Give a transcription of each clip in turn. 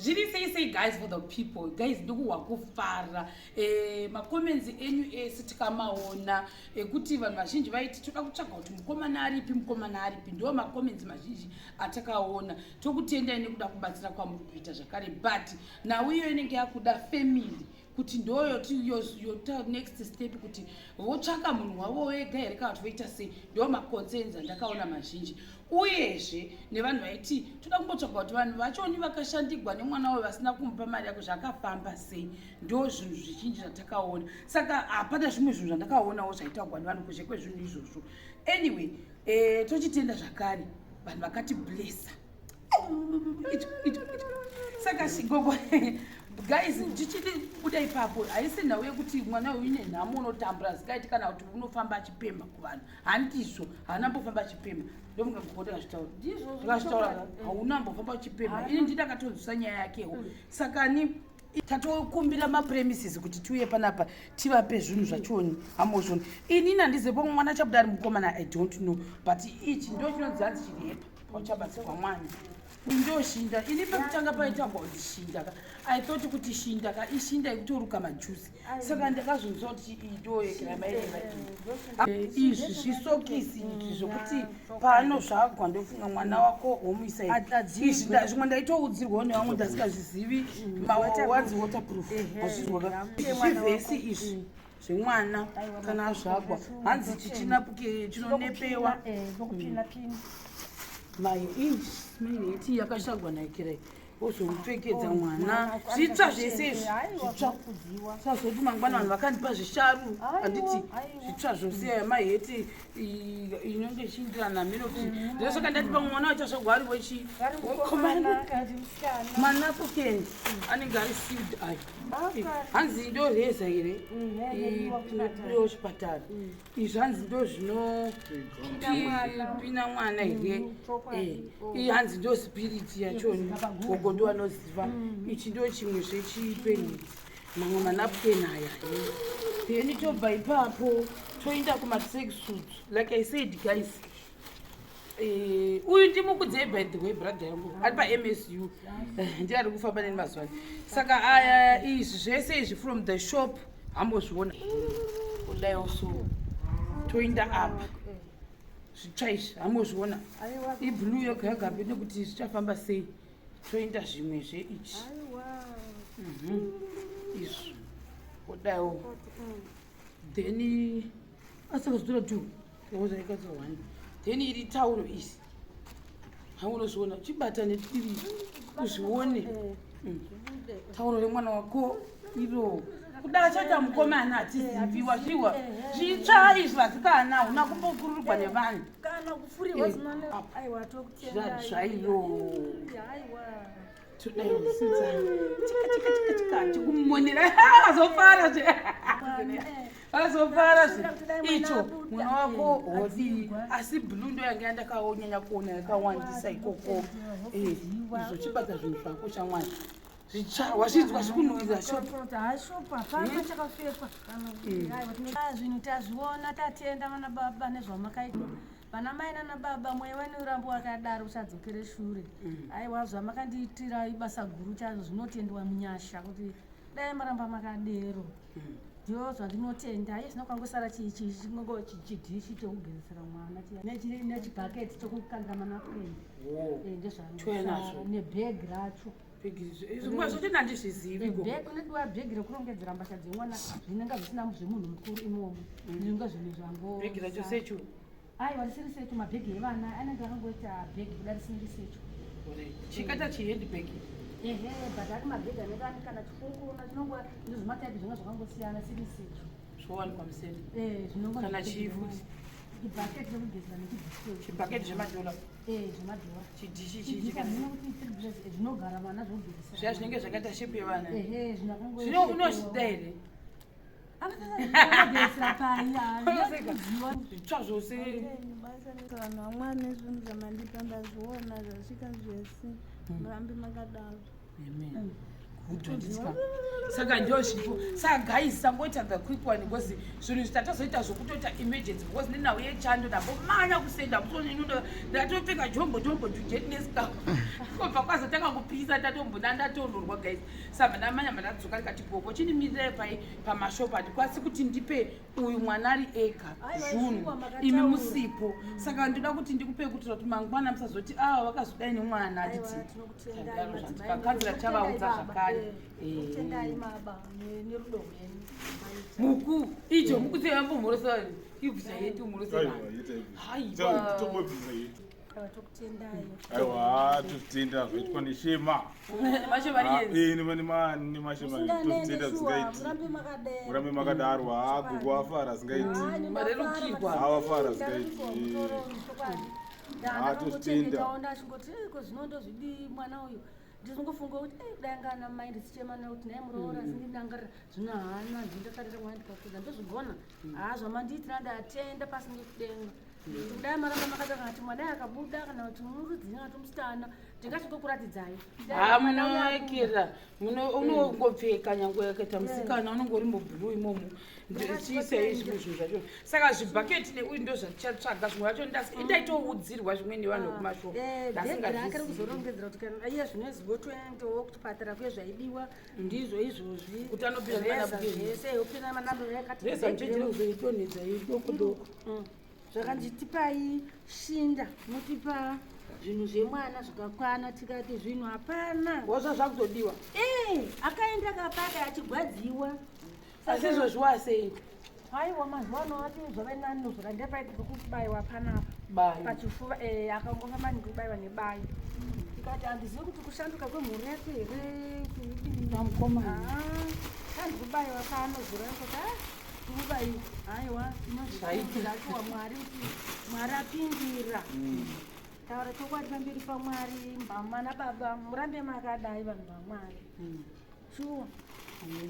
Zviri sei sei guys for the people guys, ndikuhwa kufara macomments enyu ese tikamaona ekuti vanhu vazhinji vaiti toda kutsvaga kuti mukomana aripi, mukomana aripi. Ndo macomments mazhinji atakaona. Tokutendai nekuda kubatsira kwamuri kuita zvakare, but nhau iyo inenge yakuda family kuti ndoyo yota next step kuti votsvaka munhu wavo wega here kana kuti voita sei. Ndo maconcerns andakaona mazhinji, uyezve nevanhu vaiti toda kumbotsvaga kuti vanhu vachoni vakashandigwa nemwana wayo vasina kumupa mari yako, zvakafamba sei. Ndo zvinhu zvizhinji zvatakaona. Saka hapana zvimwe zvinhu zvandakaonawo zvaitaugwa nevanhu kuzhe kwezvinhu izvozvo. Anyway, tochitenda zvakare vanhu vakati blessa. Saka gogo, guys, tichiti buda ipapo, haisi nhau yekuti mwana uyu ine nhamo, unotambura zikaiti, kana kuti unofamba achipemha kuvanhu. Handizvo, haana mbofamba achipemha. Ndofunga gogo ndakazvitaura, ndakazvitaura, hauna mbofamba uchipemha. Ini ndindakatonzwisa nyaya yakewo. Saka ni tatokumbira mapremises kuti tiuye panapa tivape zvinhu zvachoni hamozvoni. Inini handizivi pamwe mwana achabuda ari mukomana, I don't know, but ichi ndo chinonzi hanzi chirepa pauchabatsirwa mwana. Ndo shinda. Ini pekutanga paitagwa kuti shinda ka, I thought kuti shinda ka ishinda yekutoruka majuzi. Saka ndakazonzwa kuti iyi ndo yegramaireva. Izvi zvisokisi izvi zvokuti paanozvagwa, ndofunga mwana wako womuisa izvi. Zvimwe ndaitoudzirwawo nevamwe, ndasingazvizivi. Wanzi waterproof, hazvizwa. Zvivhesi izvi zvemwana kana azvagwa, hanzi chichinapuke chinonepewa. Mai maiti yakashagwa naikirai, wozomupfekedza mwana. Zvitsva zvese izvi, zvitsva. Sazoti mangwana vanhu vakandipa zvisharu, handiti zvitsva zvose. Maheti inonge ichiindirana minoti ndosaka ndati pamwe mwana wachazvagwa ari wechi wekomana. Manapukeni anenge ari sealed ayo, hanzi ndo reza here inopiwa chipatara. Izvi hanzi ndo zvinopina mwana here? Iyi hanzi ndo spirit yachoni, gogo ndo vanoziva. Ichi ndo chimwe zvechipeniti, mamwe manapukeni aya. Then tobva ipapo toenda kumatracksuit. Like I said guys, uyu ndimukudzei by the way, brother yangu ari paMSU, ndiye ari kufamba neni mazuva ano. Saka aya izvi zvese izvi from the shop, hambozviona kudaiwo. So toenda apa, zvitsva izvi, hambozviona, iblue yoga yoga nekuti zvichafamba sei. Toenda zvimwe zveichi, izvi kudaiwo. Then asakazvitora two ozaikadza one. Then iri tauro isi, haunozviona, chibata netiri uzvione. Tauro remwana wako iro, kuda achaita mukomana hatizivi. Wazviwa, zvitsva izvi vasikana, hauna kumbokururwa nevanhu. Kana kufurirwa zinane. Aiwa, tokutenda. Zvaiyo todaisudza tika tika tika tika, tikumonera, azofara zve, azofara zve. Icho mwana wako hodii? Asi blue ndo yanga yandakaonyanya kuona yakawandisa ikoko. Izvo chibata zvinhu zvako shamwari, zvitsva, wazvinzwa zvikunhuhwirira shop. Hashopa hapana chakafekwa. Zvinhu tazviona, tatenda vana baba nezvamakaita, vana mai nana baba. Mweya wenyu urambo wakadaro, usadzokere shure. Aiwa, zvamakandiitira ibasa guru chaizvo, zvinotendwa munyasha kuti dai maramba makadero. Ndio zvandinotenda. Iye zvino kwangosara chidhishi chekugezesera mwana nechibhaketi chokukandira manapukeni. Touya nazvo. Nebhegi racho. Zvimwe zvacho ndandizvizivi. Bhegi unodiwa, bhegi rekurongedzera mbatya dzemwana, zvinenge zvisina zvemunhu mukuru imomo, zvinenge zvinhu zvango. Bhegi racho sechu? Aiwa, risiri sechu. Mabhegi evana anenge akangoita bhegi kuda, risiri sechu. Chikaita chihandbag. Ehe, but ari mabhegi anenge ane kana chifungu chinongwa, ndozvimataipi zvinenge zvakangosiyana, siri sechu. Zvowanikwa museni. Zvinonga. Kana chii futi? Chibhaketi chekugezera nechidhishi. Chibhaketi zvemadhola? Zvemadhora. Chidhishi? Chidhishi kuti zvinogara vana zvokugezesa. Zviya zvinenge zvakaita shepu yevana. Ehe, zvinakango. Zvino unozvida here? Anogezera pai? Zvitsva zvose. Basa vanhu vamwe nezvinhu zvamandipa, ndazviona zvasvika zvese. Murambe makadaro. Amen. good, handiti? Saka ndio zvipo. Saka guys, sangoita the quick one because zvinhu zvitatozoita zvokutoita emergency because nenhau yechando ndambomanya kusenda musoninondo ndatopfeka jombo jombo jujet nescarf, kobva kwazotanga kupisa, ndatombona ndatonhorwa, guys. Saka ndamanya, mandadzoka ndikati, "Gogo, chinimirirai pai pamashopu, handikwanisi kuti ndipe uyu mwana ari ega Aiwa, zvinhu shuwa, makataura. imi musipo. Saka ndoda kuti ndikupe kuitira kuti mangwana musazoti a wakazodai nemwana." Aiwa, Handiti? tinokutendai, Zvadaro madzimai. zvandikagadzira, chavaudza Tinokutendai, baba. zvakare. Tinokutendai, baba, nerudo rwenyu. Muku icho mukuteyambomhorosa ibvisa yetu mhorose. Aiwa, ita ibvisa. Haiwa. Tongobvisa yetu. Aiwa, tokutendai. Aiwa, tozvitenda zvaitwa neshema. Vashe vari yenzi. Nemashema Musinganene, tozvitenda shuwa, zvingaiti. murambe makadero. Murambe makadaro. Ha, gogo afara zingaiti. Marerukirwa. Avafara zingaiti. Ah, tozvitenda. Ndaona achingoti, "Eh, ko zvino ndozvidii mwana uyu?" Ndizongofunga kuti, "Eh, kudai ngana mai ndichichema nekuti naye muroora sindindangarira zvino hana ndindakarira mwana ndikakudza ndozvigona. Haa, zvamandiitira ndatenda pasi ngekudenga. Kudai maramba makadaro, kana kuti mwana akabuda, kana kuti murudzini, kana kuti musikana, ndingachigokuratidzai." Ha, munoekera unongopfeka nyange yakaita musikana, unonge uri mubhuruu imomo. Chiisai zvimwe zvinhu zvacho. Saka zvibhaketi neuyu ndo zvatichatsvaga. Zvimwe zvacho ndaitoudzirwa zvimwe nevanhu vekumashopu. Bhegi rake Ndasingazivi. rekuzorongedzera kuti kana iye zvino votoendawo kuchipatara kuye, zvaidiwa ndizvo izvozvi. Kuti anopinda Reza nemanapukeni. zvese, opinda manapukeni akati Reza muchenjere kuzoitonhedza idoko doko. Zvakanzi, "Tipai shinda, motipa zvinhu zvemwana zvakakwana." Tikati zvinhu hapana. Wazva zvakutodiwa. Eh, akaenda akapaka achigwadziwa. Asi izvozvi wasei? Haiwa, mazuva ano ati zvave nani, zvakandapaitika kubayiwa panapa Bayo. pachifuva. Akangofamba nekubayiwa nebayo. Tikati handizivi kuti kushanduka kwemhuri yako here, kuidini. Namukomana. Kandi kubayiwa pano zura kuti a tikubayiwa, haiwa. Zvaita. Zvachiwa Mwari kuti Mwari apindira. Taura chokwadi pamberi paMwari, mama nababa, murambe makadai, vanhu vaMwari, shuwa.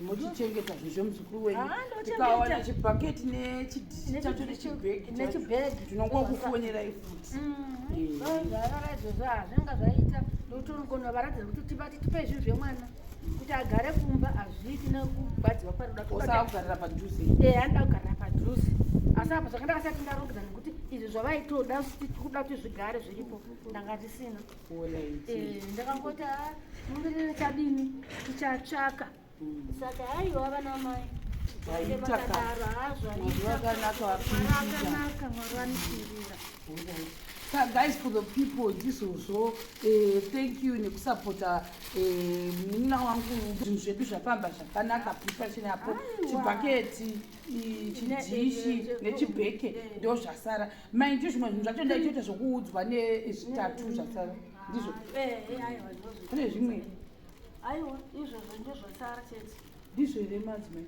Mochichengeta zvinhu zvemuzukuru wenyu. Ah, ndochengeta. Tikawana chibhaketi nechidhishi chacho nechibhegi chacho, Nechibhegi. tinongokufonerai futi. Zvarara izvozvo hazvinga zvaita nokuti unogona varatidza kuti tibati tipe zvinhu zvemwana kuti agare kumba, hazviiti nekugwadziwa kwaroda. Osaka kugarira padhuze. Anoda kugarira padhuze, asi apa zvakanga ndakasati ndarongedza nekuti izvi zvavaitoda kuda kuti zvigare zviripo ndanga ndisina. Ndakangoti, "Ah, mumbirire chadini, tichatsvaka." Saka haiwa, vana mai. Zvaita ka. Vakadaro hazvo. Mwari wakanaka, Mwari vapindira. akanaka, Mwari vanopindira. Saka guys, for the people ndizvozvo. Thank you nekusapota munin'ina wangu. Zvinhu zvedu zvafamba zvakanaka, preparation apo. Aiwa. Chibhaketi, chidhishi nechibheke ndo zvasara. Mainju, zvimwe zvinhu zvacho ndaitoita zvokuudzwa nezvitatu zvasara ndizvo. Aiwa, ndozvo. Kune zvimwe? Aiwa, izvozvo ndozvasara chete. Ndizvo here, madzimai?